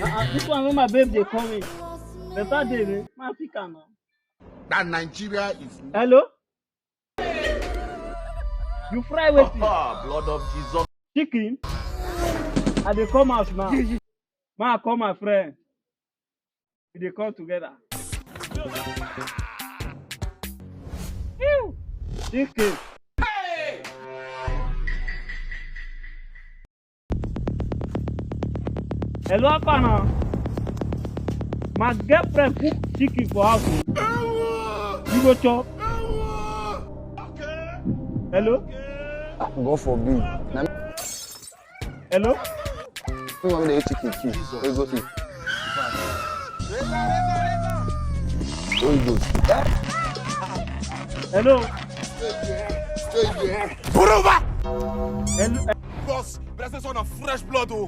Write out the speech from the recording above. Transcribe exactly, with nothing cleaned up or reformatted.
Ah, ah, this one wey my babe dey call me. Better day, man. Man, pick am now. That Nigeria is. Hello? You fry wetin? Ah, blood of Jesus. Chicken? I dey come house now. Man, I call my friend. We dey come together. Ew! Chicken. Hello, Afana. My girlfriend cook chicken for house. Oh. You go chop. Hello? Ah, God forbid. Na me. Hello? You want me to eat chicken kill? Where you go see? Where you go see? Eh? Hello? Stay there. Stay there. Pull over! Hello? Boss, but I say son of fresh blood, oh.